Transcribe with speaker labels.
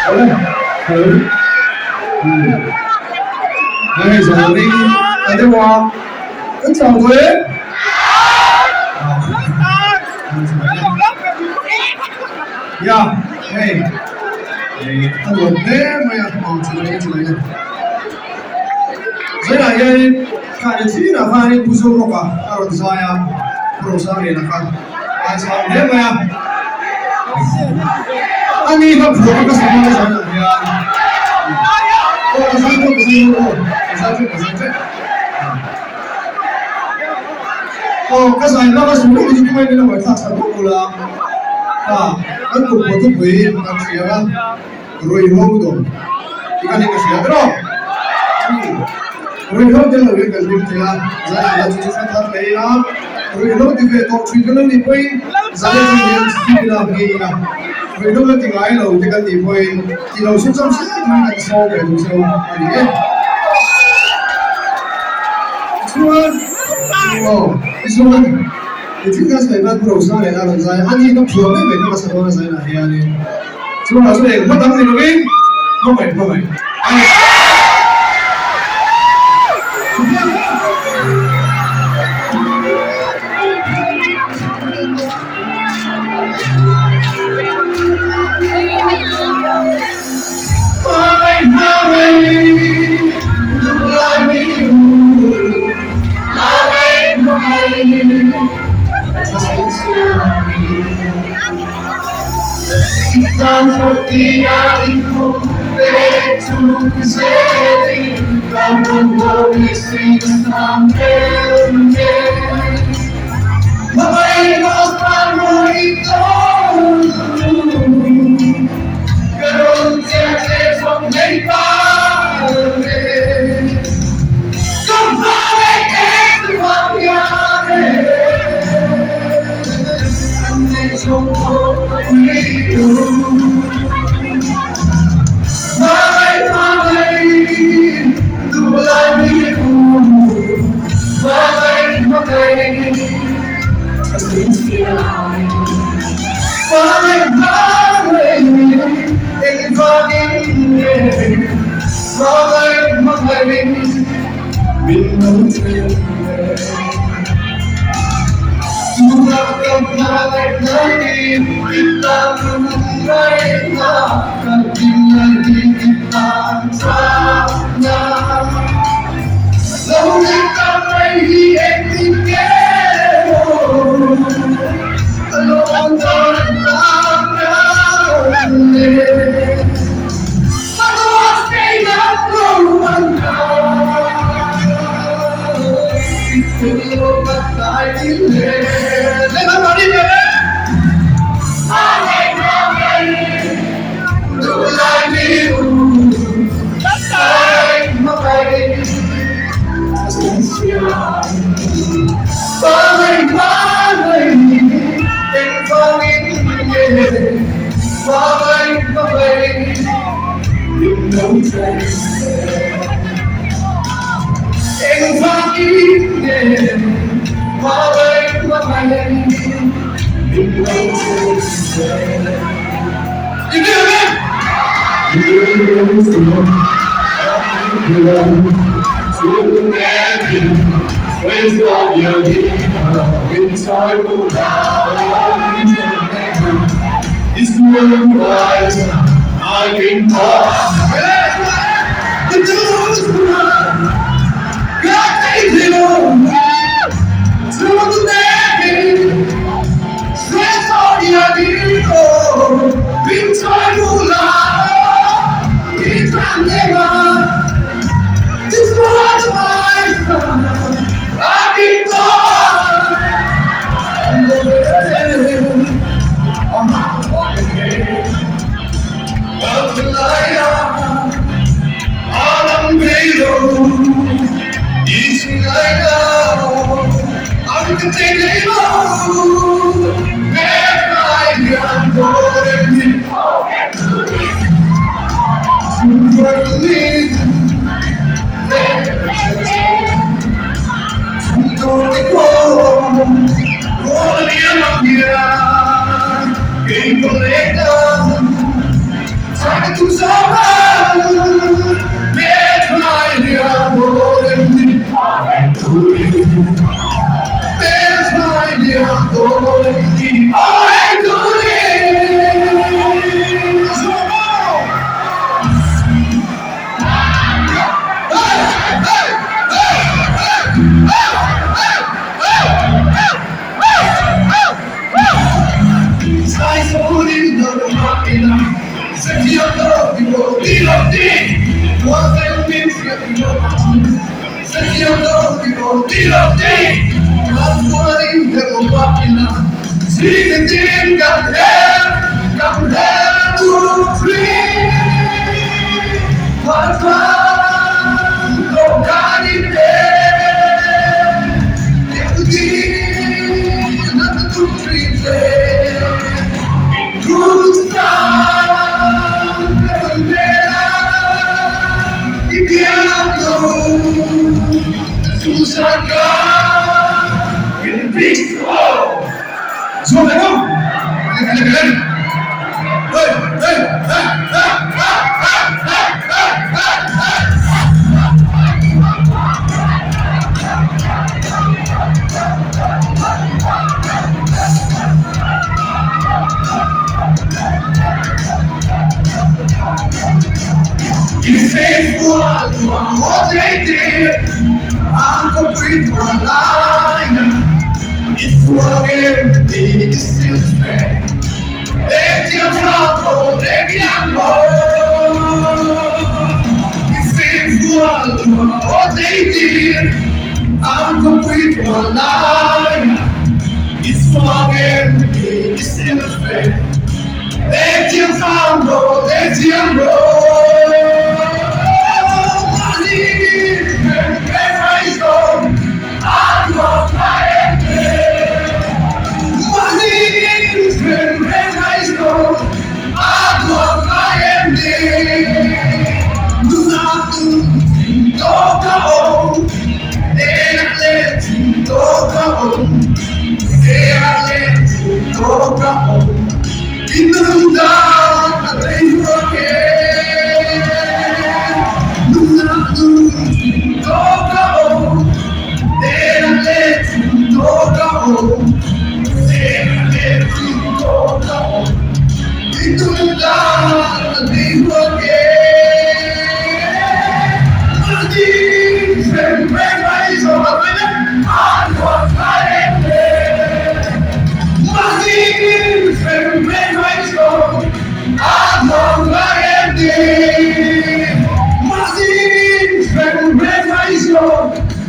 Speaker 1: Hello. Hei zan ring ta deuh a, kan chau tawh em? Ya, hei a nuam hle mai a, aw chulai a chulai a. Zainah hianin kha ni thinah khanin Pu Zorawka a rawn zai a, Pu Rosangliana kha a chau hle mai a. Ani kha phuah ka sa hmang a zainah hian. Aw ka zai tawh ka zai tawh aw ka zai tawh ka zai tawh. Aw ka zai hmang a sum lutuk chu tumai min lo ngaihthlak sak bawk ula. Kha kan kum pawh thupui kan hria a. Ruihhlo dawm i kan hi ka hria ber aw. Ruihhlo tel lo hian kan hlim thei a, zan ah chu chu hre thar hle ila, ruihhlo ti ve tawh thin kan lo nih pawhin zan atang hian fim ila nge ila, ruihhlo la ti ngai lo te kan nih pawhin ti lo chhun cham zel turin kan sawm ve duh cheu a ni e. Tichuan, aw, tichuan, i thil kan sawi hman Pu Rosana leh Lalrawn zai a ni ka phuah mai mai kha ka sa dawn a zainah hianin. Chungah chu eng hma dang ni lovin hmangaih hmangaih a ni. Hmangaih hmangaih duhlai mi hu hmangaih hmangaih